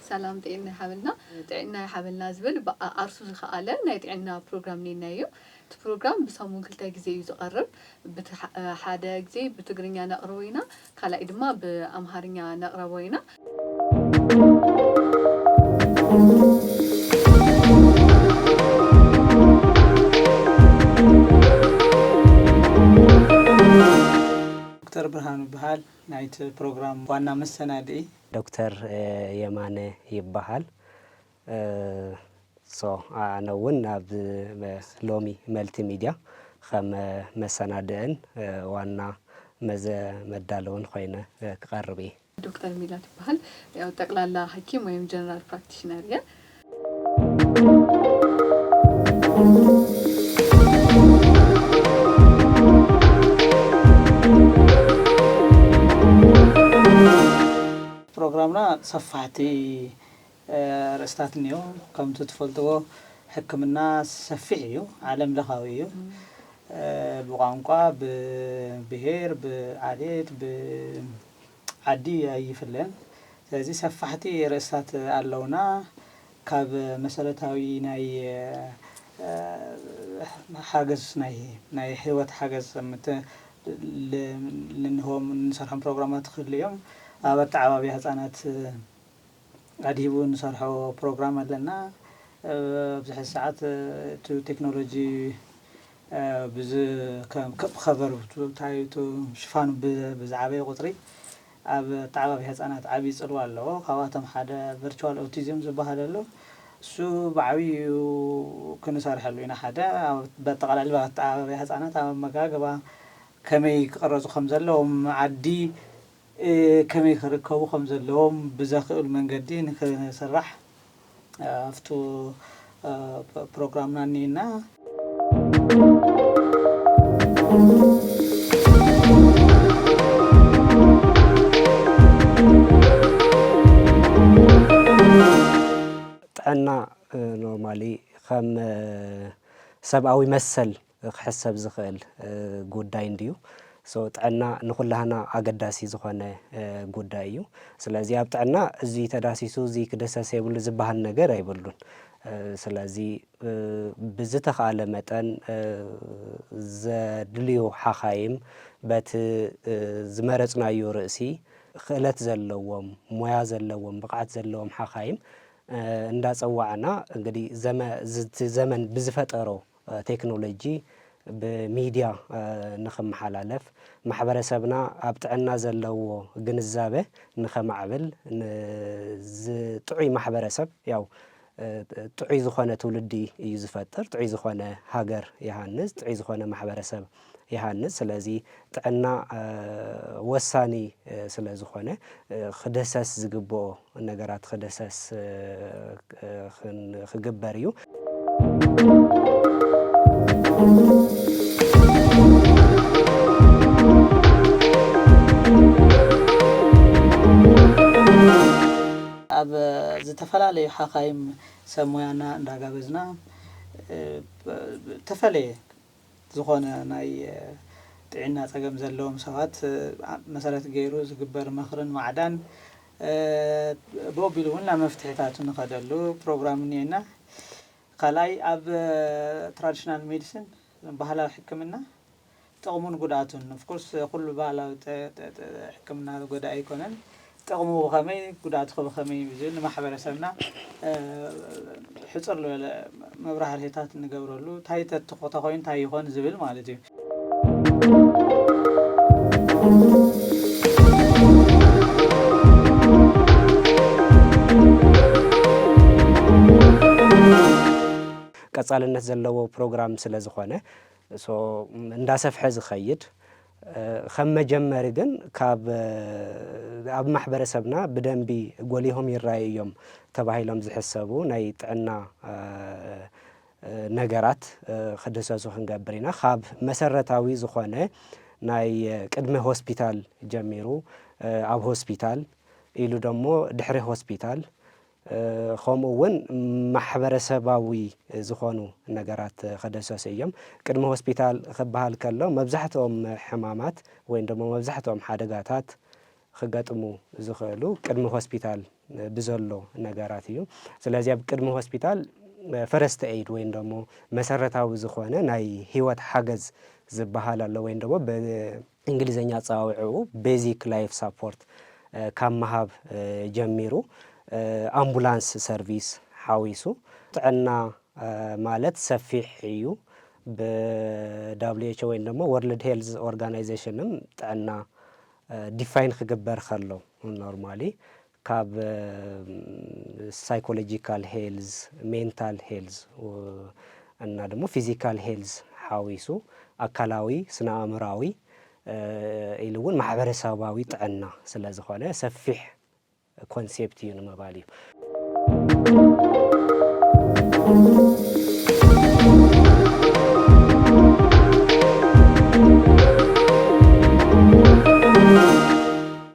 ሰላም ጥዕና ይሓበልና። ጥዕና ይሓበልና ዝብል ብኣርሱ ዝኸኣለ ናይ ጥዕና ፕሮግራም ኔና እዩ። እቲ ፕሮግራም ብሰሙን ክልተ ግዜ እዩ ዝቐርብ። ብቲ ሓ-፣ ሓደ ግዜ ብትግርኛ ነቕርቦ ኢና፣ ካልኣይ ድማ ብኣምሃርኛ ነቕረቦ ኢና። ዶክተር ብርሃኑ ይበሃል፣ ናይቲ ፕሮግራም ዋና መሰናድኢ። ዶክተር፣ እ፣ የማነ ይበሃል። እ፣ ሶ፣ ኣነ እውን ኣብ፣ እ፣ ሎሚ መልቲ ሚድያ ከም መሰናድእን፣ እ፣ ዋና መዘ መዳለውን ኮይነ፣ እ፣ ክቐርብ እየ። ዶክተር ሚላት ይበሃል። ያው ጠቅላላ ሐኪም ወይም ጀነራል ፕራክቲሽነር እየ። ፕሮግራምና ሰፋሕቲ፣ እ፣ ርእስታት እኒኦ። ከምቲ ትፈልጥዎ ሕክምና ሰፊሕ እዩ፣ ዓለም ለኻዊ እዩ። እ፣ ብቋንቋ፣ ብብሄር፣ ብዓሌት፣ ብዓዲ ኣይፍለን። ስለዚ ሰፋሕቲ ርእስታት ኣለውና። ካብ መሰረታዊ ናይ፣ እ፣ ሓገዝ፣ ናይ፣ ናይ ህይወት ሓገዝ ምት-፣ ል-፣ ልንህቦም እንሰርሖም ፕሮግራማት ክህሉ እዮም። ኣብ ኣተዓባብያ ህፃናት ኣድሂቡ እንሰርሖ ፕሮግራም ኣለና። እ፣ ኣብዚ ሕዚ ሰዓት፣ እ፣ እቲ ቴክኖሎጂ፣ እ፣ ብዝ-፣ ከም፣ ከም ከቨር፣ እቲ፣ እንታይ፣ እቲ ሽፋኑ ብ-፣ ብዝዓበየ ቁፅሪ ኣብ ኣተዓባብያ ህፃናት ዓብዪ ፅልዋ ኣለዎ። ካብኣቶም ሓደ ቨርቹዋል ኦቲዝም ዝበሃል ኣሎ። እሱ ብዓብዩ ክንሰርሐሉ ኢና። ሓደ፣ ኣብ፣ በጠቓላሊ ኣብ ኣተዓባብያ ህፃናት ኣብ ኣመጋግባ ከመይ ክቕረፁ ከም ዘለዎም፣ ዓዲ፣ እ፣ ከመይ ክርከቡ ከም ዘለዎም ብዘኽእል መንገዲ ንክስራሕ፣ እ፣ ኣብቱ፣ እ፣ ፕ-፣ ፕሮግራምና እኒና። ጥዕና፣ እ፣ ኖርማሊ ከም፣ እ፣ ሰብኣዊ መሰል ክሕሰብ ዝኽእል፣ እ፣ ጉዳይ እንድዩ። ሶ፣ ጥዕና ንኹላህና ኣገዳሲ ዝኾነ፣ እ፣ ጉዳይ እዩ። ስለዚ ኣብ ጥዕና እዚ ተዳሲሱ፣ እዚ ክድህሰስ የብሉ ዝበሃል ነገር ኣይብሉን። እ፣ ስለዚ፣ እ፣ ብዝተኻእለ መጠን፣ እ፣ ዘድልዩ ሓኻይም በቲ፣ እ፣ ዝመረጽናዮ ርእሲ ክእለት ዘለዎም፣ ሞያ ዘለዎም፣ ብቕዓት ዘለዎም ሓኻይም፣ እ፣ እንዳጸዋዕና፣ እንግዲህ ዘመ-፣ ዝቲ ዘመን ብዝፈጠሮ ቴክኖሎጂ ብሚድያ፣ እ፣ ንኽመሓላለፍ፣ ማሕበረሰብና ኣብ ጥዕና ዘለዎ ግንዛበ ንኸማዕብል፣ ን-፣ ዝ-፣ ጥዑይ ማሕበረሰብ፣ ያው፣ እ፣ ጥዑይ ዝኾነ ትውልዲ እዩ ዝፈጥር። ጥዑይ ዝኾነ ሃገር ይሃንጽ፣ ጥዑይ ዝኾነ ማሕበረሰብ ይሃንጽ። ስለዚ ጥዕና፣ እ፣ ወሳኒ፣ እ፣ ስለ ዝኾነ፣ እ፣ ክድህሰስ ዝግብኦ ነገራት ክድህሰስ፣ እ፣ እ፣ ክን-፣ ክግበር እዩ። ኣብ ዝተፈላለዩ ሓኻይም ሰብ ሞያና እንዳጋበዝና፣ እ፣ ብ-፣ ብ-፣ ተፈለየ ዝኾነ ናይ፣ እ፣ ጥዕና ጸገም ዘለዎም ሰባት፣ እ፣ ኣ-፣ መሰረት ገይሩ ዝግበር ምኽርን ማዕዳን፣ እ፣ ብኡ ኣቢሉ እውን ናብ መፍትሒታት ንኸደሉ ፕሮግራም እኒኤና። ካልኣይ፣ ኣብ፣ እ፣ ትራዲሽናል ሜዲሲን፣ ባህላዊ ሕክምና፣ ጥቕሙን ጉድኣቱን። ኦፍኮርስ፣ ኩሉ ባህላዊ ጥ-፣ ጥ-፣ ጥ-፣ ሕክምና ጎዳኢ ኣይኮነን። ጥቕሙ ብኸመይ፣ ጉድኣቱ ብኸመይ እዩ ዝብል ንማሕበረሰብና፣ እ፣ ሕፅር ዝበለ መብራህርሂታት ንገብረሉ፣ እንታይ ተትኾ-፣ ተኾይኑ እንታይ ይኾን ዝብል ማለት እዩ። ቀጻልነት ዘለዎ ፕሮግራም ስለ ዝኾነ፣ ሶ፣ እንዳሰፍሐ ዝኸይድ፣ እ፣ ከም መጀመሪ ግን ካብ፣ እ፣ ኣብ ማሕበረሰብና ብደንቢ ጎሊሆም ይረኣዩ እዮም ተባሂሎም ዝሕሰቡ ናይ ጥዕና፣ እ፣ እ፣ ነገራት፣ እ፣ ክድህሰሱ ክንገብር ኢና። ካብ መሰረታዊ ዝኾነ ናይ፣ እ፣ ቅድመ ሆስፒታል ጀሚሩ፣ እ፣ ኣብ ሆስፒታል ኢሉ ደሞ ድሕሪ ሆስፒታል፣ ከምኡ እውን ማሕበረሰባዊ ዝኾኑ ነገራት ክደሰሱ እዮም። ቅድሚ ሆስፒታል ክበሃል ከሎ መብዛሕትኦም ሕማማት ወይም ደሞ መብዛሕትኦም ሓደጋታት ክገጥሙ ዝኽእሉ ቅድሚ ሆስፒታል ብዘሎ ነገራት እዩ። ስለዚ ኣብ ቅድሚ ሆስፒታል ፈረስት ኤይድ ወይም ደሞ መሰረታዊ ዝኾነ ናይ ህይወት ሓገዝ ዝበሃል ኣሎ ወይም ደሞ ብእንግሊዝኛ ኣጸዋውዕኡ ቤዚክ ላይፍ ሳፖርት ካብ ምሃብ ጀሚሩ ኣምቡላንስ ሰርቪስ ሓዊሱ ጥዕና ማለት ሰፊሕ እዩ። ብ WHO ወይም ደሞ ወርልድ ሄልዝ ኦርጋናይዜሽንም ጥዕና ዲፋይን ክግበር ከሎ ኖርማሊ ካብ ሳይኮሎጂካል ሄልዝ፣ ሜንታል ሄልዝ እና ደሞ ፊዚካል ሄልዝ ሓዊሱ ኣካላዊ፣ ስነ ኣእምራዊ ኢሉ እውን ማሕበረሰባዊ ጥዕና ስለ ዝኾነ ሰፊሕ ኮንሴፕት እዩ ንምባል እዩ።